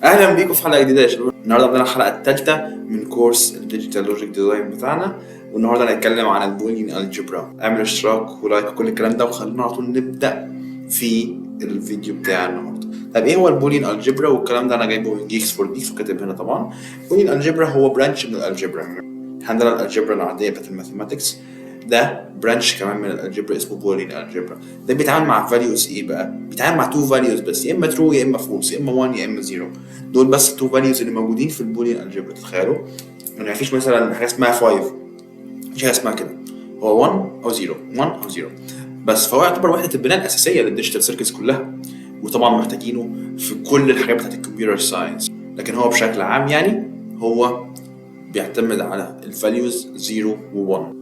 اهلا بيكم في حلقة جديدة يا شباب. النهارده عندنا الحلقة الثالثة من كورس ال digital logic design بتاعنا، والنهارده هنتكلم عن ال Boolean algebra. اعمل اشتراك و like وكل الكلام ده، وخلينا على طول نبدا في الفيديو بتاع النهارده. طب ايه هو ال Boolean algebra؟ والكلام ده انا جايبه من Geeks for Geeks وكاتب هنا. طبعا Boolean algebra هو branch من ال algebra. عندنا ال algebra العادية بتاعت ال mathematics، ده branch كمان من ال algebra اسمه Boolean algebra. ده بيتعامل مع values ايه بقى؟ بيتعامل مع two values بس، يا اما true يا اما false، يا اما 1 يا اما 0. دول بس ال two values اللي موجودين في ال Boolean algebra. تخيلوا يعني مفيش مثلا حاجة اسمها 5، مفيش حاجة اسمها كده، هو 1 او 0، 1 او 0 بس. فهو يعتبر وحده البناء الاساسية لل digital circuits كلها، وطبعا محتاجينه في كل الحاجات بتاعت ال computer science. لكن هو بشكل عام يعني هو بيعتمد على ال values 0 و1.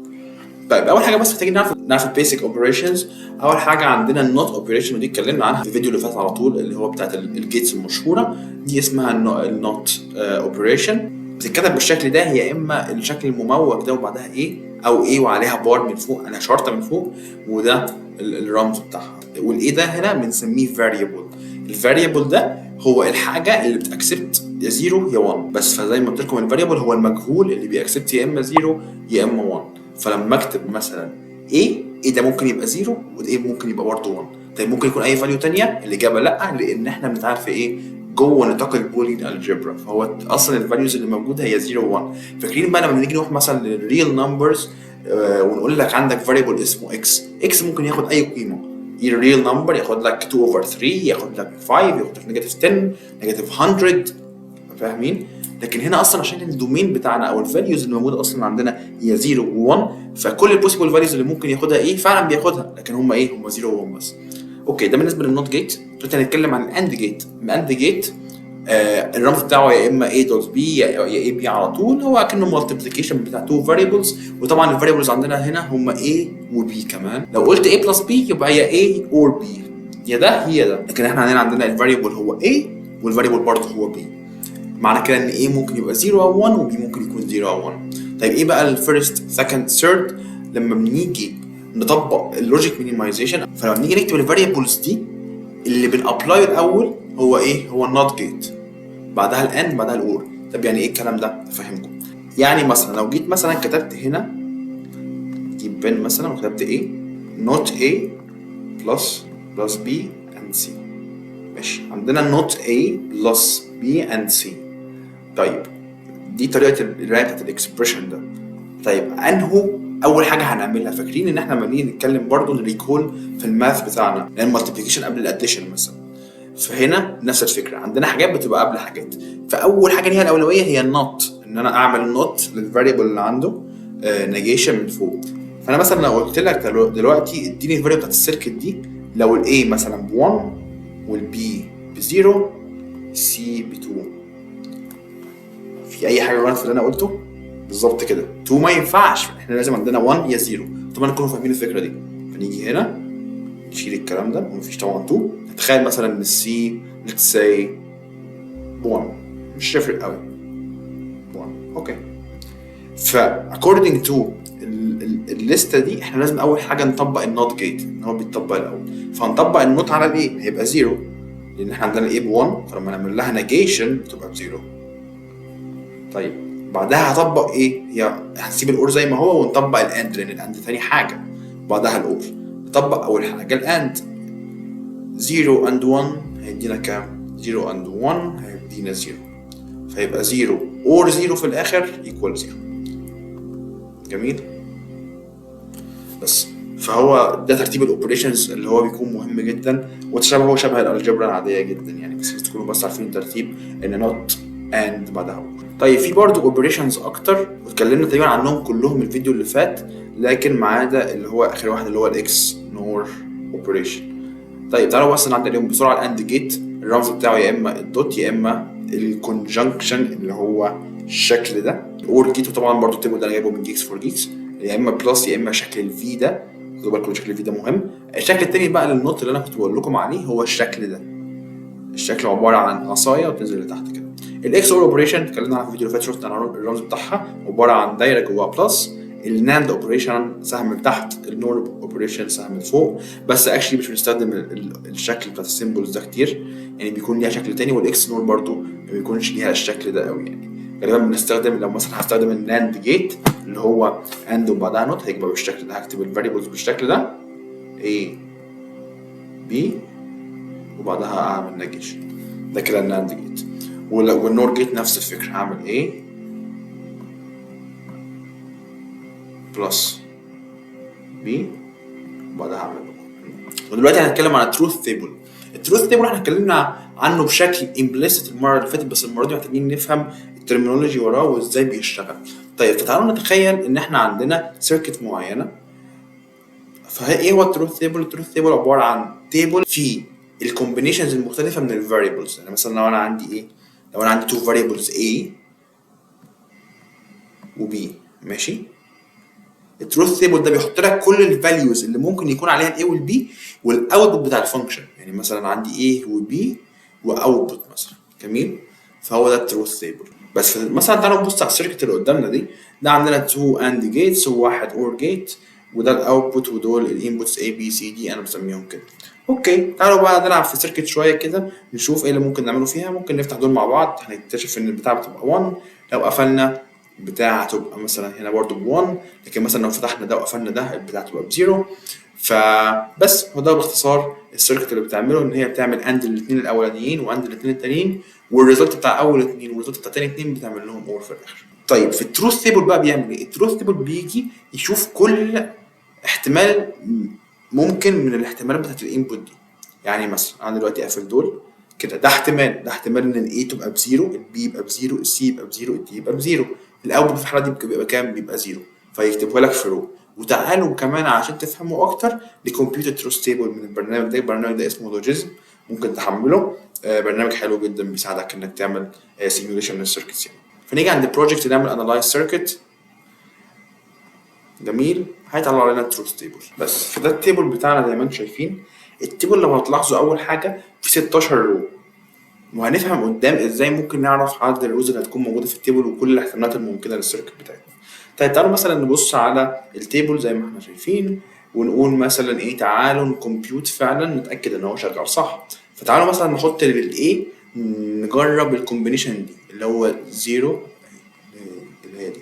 طيب، اول حاجة بس محتاجين نعرف ال basic operations. اول حاجة عندنا ال not operation، ودي اتكلمنا عنها في الفيديو اللي فات على طول، اللي هو بتاعت ال gates المشهوره. دي اسمها ال not operation، بتتكتب بالشكل ده، يا اما الشكل المموج ده وبعدها A، او A وعليها بار من فوق، عليها شرطه من فوق، وده الرمز بتاعها. وال A ده هنا بنسميه variable. ال variable ده هو الحاجة اللي بت accept يا 0 يا 1 بس. فزي ما قلت لكم، ال variable هو المجهول اللي بي accept يا اما 0 يا اما 1. فلما اكتب مثلا A، A ده ممكن يبقى 0 و A ممكن يبقى برضه 1. طيب، ممكن يكون اي value تانية؟ الاجابة لا، لان احنا بنتعامل في ايه؟ جوه نطاق ال Boolean algebra، فهو اصلا ال values اللي موجودة هي 0 و 1. فاكرين بقى لما نيجي نروح مثلا لل real numbers ونقول لك عندك variable اسمه x، x ممكن ياخد اي قيمه، ال real number، ياخد لك 2 over 3، ياخد لك 5، ياخد لك negative 10، negative 100، فاهمين؟ لكن هنا اصلا عشان ال domain بتاعنا او ال values اللي موجودة اصلا عندنا هي 0 و1، فكل ال possible values اللي ممكن ياخدها ايه فعلا بياخدها، لكن هم ايه؟ هم 0 و1 بس. okay، ده بالنسبة لل not gate. دلوقتي هنتكلم عن ال AND gate. ال AND gate الرمز بتاعه يا اما A dot B يا A B على طول. هو كأنه multiplication بتاع two variables، وطبعا ال variables عندنا هنا هم A و B كمان. لو قلت A plus B يبقى هي A or B، يا ده هي ده. لكن احنا عندنا ال variable هو A وال variable برضه هو B، معنى كده ان A ممكن يبقى 0 او 1 و B ممكن يكون 0 او 1. طيب، ايه بقى ال first، second، third؟ لما بنيجي نطبق ال logic minimization، فلما بنيجي نكتب ال variables دي، اللي بن apply الاول هو ايه؟ هو ال not gate، بعدها ال AND، بعدها ال OR. طب يعني ايه الكلام ده؟ افهمكم. يعني مثلا لو جيت مثلا كتبت هنا، جيب pen مثلا وكتبت ايه؟ not A plus plus B and C. ماشي، عندنا not A plus B and C. طيب، دي طريقه القراية بتاعت ال expression ده. طيب، انهو اول حاجة هنعملها؟ فاكرين ان احنا لما نيجي نتكلم برضو ن recall في ال math بتاعنا، لان ال multiplication قبل ال addition مثلا، فهنا نفس الفكره، عندنا حاجات بتبقى قبل حاجات. فاول حاجة ليها الاولوية هي ال not، ان انا اعمل not لل variable اللي عنده negation من فوق. فانا مثلا لو قلت لك دلوقتي اديني ال value بتاعت ال circuit دي لو ال A مثلا ب 1 وال B ب 0، C ب 2، في اي حاجة غلط في اللي انا قلته؟ بالظبط كده، 2 ما ينفعش، احنا لازم عندنا 1 يا 0. طبعا تكونوا فاهمين الفكرة دي. فنيجي هنا نشيل الكلام ده، ومفيش طبعا 2. تخيل مثلا ان ال C let's say 1، مش هتفرق قوي، 1، okay. ف according to الليستة دي، احنا لازم اول حاجة نطبق ال not gate، ان هو بيتطبق الاول. فهنطبق ال not على ال A، هيبقى 0، لان احنا عندنا ال A ب 1، فلما نعمل لها negation بتبقى ب 0. طيب، بعدها هطبق ايه؟ هي هنسيب ال OR زي ما هو ونطبق ال AND، لان ال AND تاني حاجه، بعدها ال OR. نطبق اول حاجة ال AND، 0 and 1 هيدينا كام؟ 0 and 1 هيدينا 0، فيبقى 0 or 0 في الاخر equal 0. جميل. بس فهو ده ترتيب ال operations اللي هو بيكون مهم جدا، وتشابهه شبه ال algebra العادية جدا يعني، بس تكونوا بس عارفين الترتيب ان not، AND، بعدها OR. طيب، في برضه operations اكتر، واتكلمنا تقريبا عنهم كلهم الفيديو اللي فات، لكن ما عدا اللي هو اخر واحد اللي هو ال XNOR operation. طيب، تعالوا بس نعدي عليهم بسرعه. ال AND gate الرمز بتاعه يا اما ال dot يا اما ال conjunction اللي هو الشكل ده. ال OR gate، وطبعا برضو ال table ده انا جايبه من Geeks for Geeks، يا اما plus يا اما شكل ال V ده. خدوا بالكم، شكل ال V ده مهم. الشكل التاني بقى لل not اللي انا كنت بقول لكم عليه هو الشكل ده، الشكل عبارة عن عصاية وتنزل لتحت كده. ال XOR operation اتكلمنا عنها في الفيديو اللي فات، شفنا الرمز بتاعها عبارة عن دايرة جواها plus. ال ال NAND operation سهم لتحت، ال NOR operation سهم لفوق، بس actually مش بنستخدم الشكل بتاع ال symbols ده كتير، يعني بيكون ليها شكل تاني. وال XNOR برضو ما بيكونش ليها الشكل ده قوي، يعني غالبا بنستخدم لو مثلا هستخدم ال NAND gate اللي هو AND وبعدها NOT، هيبقى بالشكل ده، هكتب ال variables بالشكل ده A B وبعدها اعمل negation، ده كده ال NAND gate. وال NOR gate نفس الفكرة، هعمل A plus B وبعدها هعمل NOR. ودلوقتي هنتكلم عن ال truth table. ال truth table احنا اتكلمنا عنه بشكل implicit المرة اللي فاتت، بس المرة دي محتاجين نفهم ال terminology وراه وازاي بيشتغل. طيب فتعالوا نتخيل ان احنا عندنا circuit معينة. فايه هو ال truth table؟ ال truth table عبارة عن table فيه ال combinations المختلفة من ال variables. يعني مثلا لو انا عندي ايه؟ لو انا عندي two variables A و B، ماشي؟ ال truth table ده بيحط لك كل ال values اللي ممكن يكون عليها ال A وال B وال output بتاع ال function. يعني مثلا عندي A و B و output مثلا، جميل؟ فهو ده ال truth table. بس مثلا تعالوا نبص على ال circuit اللي قدامنا دي، ده عندنا 2 AND gates وواحد OR gate، وده ال output ودول ال inputs A B C D، انا بسميهم كده. okay تعالوا بقى نلعب في circuit شوية كده، نشوف ايه اللي ممكن نعمله فيها. ممكن نفتح دول مع بعض، هنكتشف ان البتاع بتبقى 1، لو قفلنا بتاع هتبقى مثلا هنا برضو ب 1، لكن مثلا لو فتحنا ده وقفلنا ده البتاع تبقى ب zero. فبس هو ده باختصار ال circuit اللي بتعمله، ان هي بتعمل AND الاثنين الاولانيين و AND الاثنين التانيين، وال result بتاع اول اثنين وال result بتاع تاني اثنين بتعمل لهم OR في الاخر. طيب في ال truth table بقى بيعمل ايه؟ ال truth table بيجي يشوف كل احتمال ممكن من الاحتمالات بتاعت ال input دي. يعني مثلا انا دلوقتي قافل دول كده، ده احتمال، ده احتمال ان ال A تبقى ب zero، ال B يبقى ب zero، ال C يبقى ب zero، ال D يبقى ب zero. ال output في الحالة دي بيبقى كام؟ بيبقى zero، فيكتبه لك في row. وتعالوا كمان عشان تفهموا اكتر ل compute truth table من البرنامج ده. البرنامج ده اسمه Logisim، ممكن تحمله، برنامج حلو جدا بيساعدك انك تعمل simulation لل circuits يعني. فنيجي عند project نعمل analyze circuit، جميل، هيطلع لنا ال truth table. بس فده ال table بتاعنا زي ما انتم شايفين. ال table لو هتلاحظوا اول حاجة في 16 row، وهنفهم قدام ازاي ممكن نعرف عدد ال rows اللي هتكون موجودة في ال table وكل الاحتمالات الممكنة لل circuit بتاعتنا. طيب تعالوا مثلا نبص على ال table زي ما احنا شايفين، ونقول مثلا ايه، تعالوا ن compute فعلا نتاكد ان هو شغال صح. فتعالوا مثلا نحط لل A، نجرب ال combination دي اللي هو 0، اللي هي دي،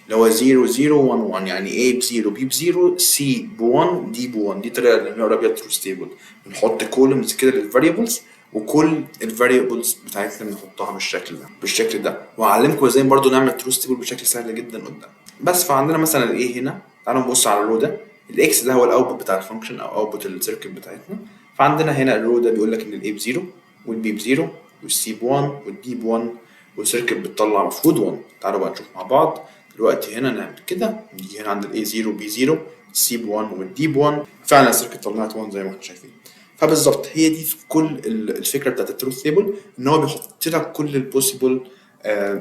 اللي هو 0 0 1 1، يعني A ب 0 B ب 0 C ب 1 D ب 1. دي الطريقة اللي بنقرا بيها ال truth table، بنحط columns كده لل variables، وكل ال variables بتاعتنا بنحطها بالشكل ده بالشكل ده. وهعلمكم ازاي برضو نعمل truth table بشكل سهل جدا قدام. بس فعندنا مثلا ال A هنا، تعالوا نبص على ال row ده، ال X ده هو ال output بتاع ال function او output ال circuit بتاعتنا. فعندنا هنا ال row ده بيقول لك ان ال A ب 0 وال B ب 0 وال C ب 1 وال D ب 1، وال circuit بتطلع المفروض 1. تعالوا بقى نشوف مع بعض دلوقتي. هنا نعمل كده، نيجي هنا عند ال A 0 B 0 C ب 1 وال D ب 1، فعلا ال circuit طلعت 1 زي ما احنا شايفين. فبالظبط هي دي كل الفكرة بتاعت ال truth table، ان هو بيحط لك كل ال possible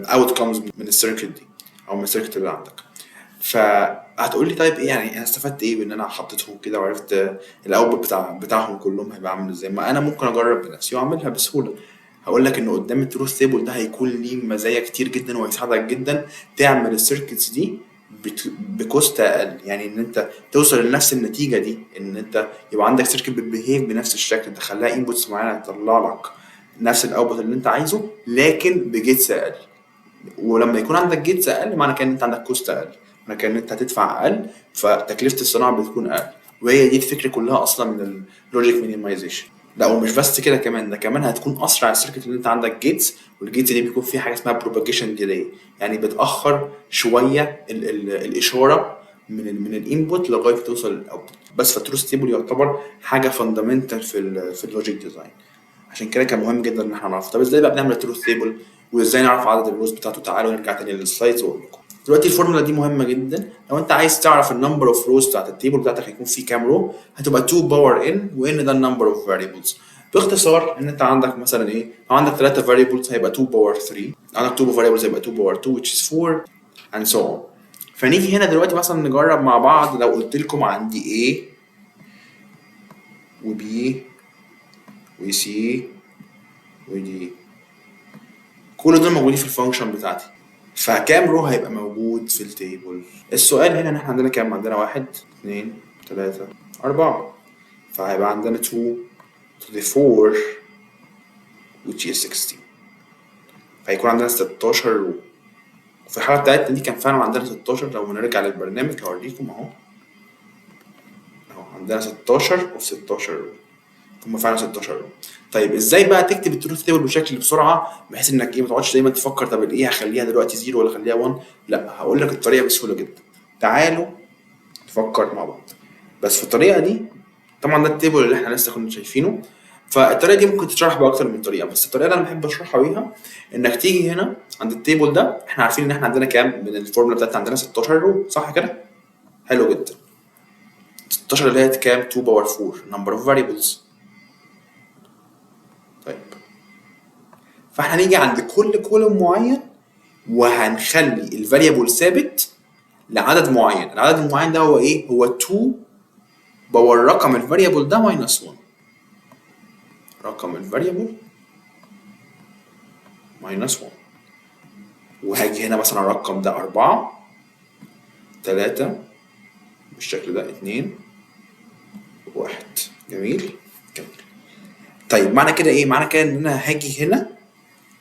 outcomes من ال circuit دي او من ال circuit اللي عندك. فهتقول لي طيب ايه يعني انا استفدت ايه بان انا حطيتهم كده وعرفت ال output بتاعهم كلهم هيبقى عامل ازاي؟ ما انا ممكن اجرب بنفسي واعملها بسهوله. هقول لك ان قدام ال truth table ده هيكون ليه مزايا كتير جدا، وهيساعدك جدا تعمل ال circuits دي ب cost اقل، يعني ان انت توصل لنفس النتيجة دي، ان انت يبقى عندك circuit بت behave بنفس الشكل، تدخلها inputs معينة تطلع لك نفس ال output اللي انت عايزه لكن ب gates اقل. ولما يكون عندك gates اقل معنى كده ان انت عندك cost اقل، معنى كده ان انت هتدفع اقل، فتكلفه الصناعة بتكون اقل. وهي دي الفكرة كلها اصلا من ال logic minimization. لا ومش بس كده، كمان ده كمان هتكون اسرع ال circuit اللي انت عندك gates، وال gates دي بيكون فيها حاجة اسمها propagation delay، يعني بتاخر شوية ال ال الاشارة من ال input لغاية توصل لل output. بس فال truth table يعتبر حاجة fundamental في ال logic design، عشان كده كان مهم جدا ان احنا نعرفه. طب ازاي بقى بنعمل truth table وازاي نعرف عدد ال rows بتاعته؟ تعالوا نرجع تاني لل slides واقول لكم. دلوقتي الفورمولا دي مهمة جدا، لو انت عايز تعرف ال number of rows بتاعت ال table بتاعتك هيكون فيه كام row، هتبقى 2 power n، و n ده ال number of variables. باختصار ان انت عندك مثلا ايه، لو عندك 3 variables هيبقى 2 power 3، عندك 2 variables هيبقى 2 power 2 which is 4 and so on. فنيجي هنا دلوقتي مثلا نجرب مع بعض. لو قلت لكم عندي A و B و C و D، كل دول موجودين في ال function بتاعتي. فكام row هيبقى موجود في ال table؟ السؤال هنا ان احنا عندنا كام؟ عندنا 1 2 3 4، فهيبقى عندنا 2 to the 4 which is 16، فهيكون عندنا 16 row. في الحالة بتاعتنا دي كان فعلا عندنا 16. لو نرجع للبرنامج هوريكم اهو، اهو عندنا 16 وفي 16 row، هما فعلا 16 row. طيب ازاي بقى تكتب ال truth table بشكل بسرعة بحيث انك ايه ما تقعدش دايما تفكر طب الايه هخليها دلوقتي 0 ولا اخليها 1؟ لا، هقول لك الطريقة بسهولة جدا. تعالوا نفكر مع بعض. بس في الطريقة دي طبعا ده ال table اللي احنا لسه كنا شايفينه، فالطريقه دي ممكن تتشرح باكتر من طريقه، بس الطريقة اللي انا بحب اشرحها بيها انك تيجي هنا عند ال table ده. احنا عارفين ان احنا عندنا كام من الفورمولا بتاعتنا؟ عندنا 16 row، صح كده؟ حلو جدا. 16 اللي هي كام؟ 2 power 4 number of variables. طيب فاحنا هنيجي عند كل column معين وهنخلي ال variable ثابت لعدد معين. العدد المعين ده هو ايه؟ هو 2 power رقم ال variable ده minus 1، رقم ال variable minus 1. وهاجي هنا مثلا الرقم ده 4 3 بالشكل ده، 2 1. جميل جميل. طيب معنى كده ايه؟ معنى كده ان انا هاجي هنا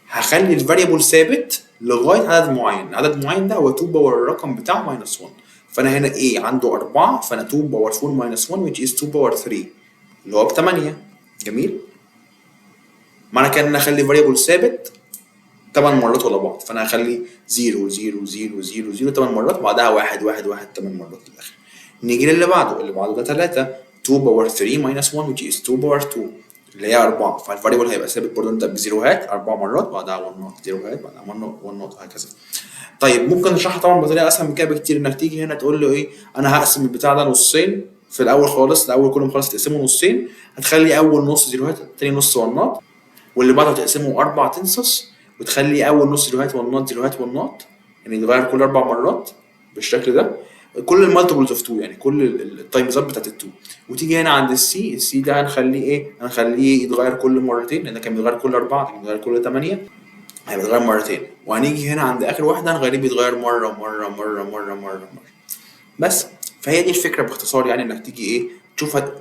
هخلي ال variable ثابت لغاية عدد معين، العدد المعين ده هو 2 power الرقم بتاعه minus 1. فانا هنا A عنده 4، فانا 2 power 4 minus 1 which is 2 power 3 اللي هو ب 8. جميل. معنى كده ان انا اخلي variable ثابت 8 مرات ورا بعض، فانا هخلي 0 0 0 0 0 8 مرات، بعدها 1 1 1 8 مرات للاخر. نيجي للي بعده، اللي بعده ده 3، 2 power 3 minus 1 which is 2 power 2 اللي هي 4. فال variable هيبقى ثابت برضه، انت ب zeroهات 4 مرات، بعدها 1 نقط zeroهات، بعدها 1 نقط، وهكذا. طيب ممكن نشرحها طبعا بطريقة اسهل من كده بكتير، انك تيجي هنا تقول له ايه؟ انا هقسم البتاع ده نصين في الاول خالص، الاول كلهم خالص تقسمه نصين، هتخلي اول نص zeroهات، تاني نص oneات، واللي بعده تقسمه اربع تنصص وتخلي اول نص zeroهات oneات zeroهات oneات، يعني يتغير كل اربع مرات بالشكل ده، كل ال multiples of 2، يعني كل ال timesات بتاعت ال 2. وتيجي هنا عند ال C، ال C ده هنخليه ايه؟ هنخليه يتغير كل مرتين، لان كان بيتغير كل اربعه، كان بيتغير كل 8، هيبقى بيتغير مرتين. وهنيجي هنا عند اخر واحدة هنخليه بيتغير مرة مرة مرة مرة مرة مرة بس. فهي دي الفكرة باختصار، يعني انك تيجي ايه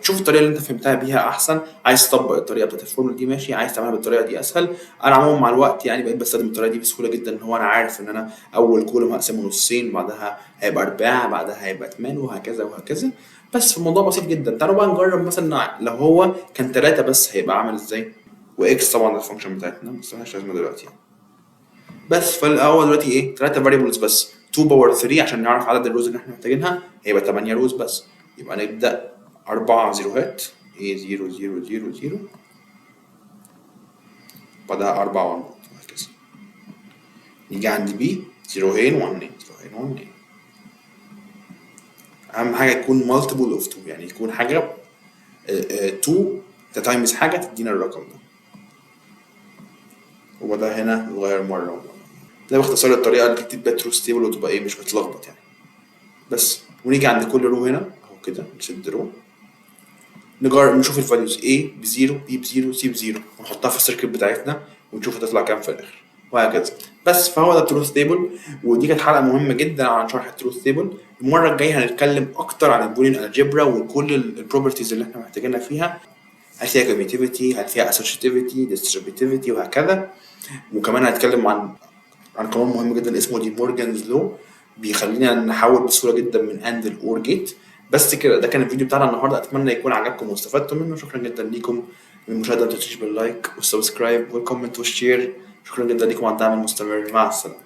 تشوف الطريقة اللي انت فهمتها بيها احسن. عايز تطبق الطريقة بتاعت الفورمولا دي ماشي، عايز تعملها بالطريقة دي اسهل. انا عموما مع الوقت يعني بقيت بستخدم الطريقة دي بسهولة جدا، ان هو انا عارف ان انا اول column هقسمه نصين، بعدها هيبقى ارباع، بعدها هيبقى اتمان، وهكذا وهكذا. بس الموضوع بسيط جدا. تعالوا بقى نجرب مثلا لو هو كان ثلاثة بس هيبقى عامل ازاي. و X طبعا ال function بتاعتنا بس ملهاش لازمه دلوقتي يعني. بس فالاول دلوقتي ايه؟ 3 variables بس، 2 power 3 عشان نعرف عدد ال rows اللي احنا محتاجينها، هيبقى 8 rows بس. يبقى نبدا أربع zeroهات، A 0 0 0 0، بعدها أربعة 1، وهكذا. نيجي عند B، zeroهين 1، zeroهين 1. أهم حاجة يكون multiple of 2، يعني يكون حاجة 2 times حاجة تدينا الرقم ده. هو ده هنا اتغير مرة ومرة. ده باختصار الطريقة اللي تكتب بيها truth table وتبقى ايه مش متلخبط يعني. بس ونيجي عند كل row هنا اهو كده، نسد row، نجرب نشوف ال values، A ب zero، B ب zero، C ب zero، ونحطها في ال circuit بتاعتنا ونشوف هتطلع كام في الاخر، وهكذا. بس فهو ده ال truth table، ودي كانت حلقة مهمة جدا عن شرح ال truth table. المرة الجاية هنتكلم اكتر عن ال Boolean algebra وكل ال properties اللي احنا محتاجينها فيها، هل فيها commutativity، هل فيها associativity، distributivity، وهكذا. وكمان هنتكلم عن قانون مهم جدا اسمه De Morgan's law، بيخلينا نحول بسهولة جدا من AND ل OR gate. بس كده، ده كان الفيديو بتاعنا النهارده، اتمنى يكون عجبكم واستفدتوا منه. شكرا جدا ليكم للمشاهده، ما تنسوش بال like وال subscribe وال comment وال share. شكرا جدا ليكم على الدعم المستمر، مع السلامه.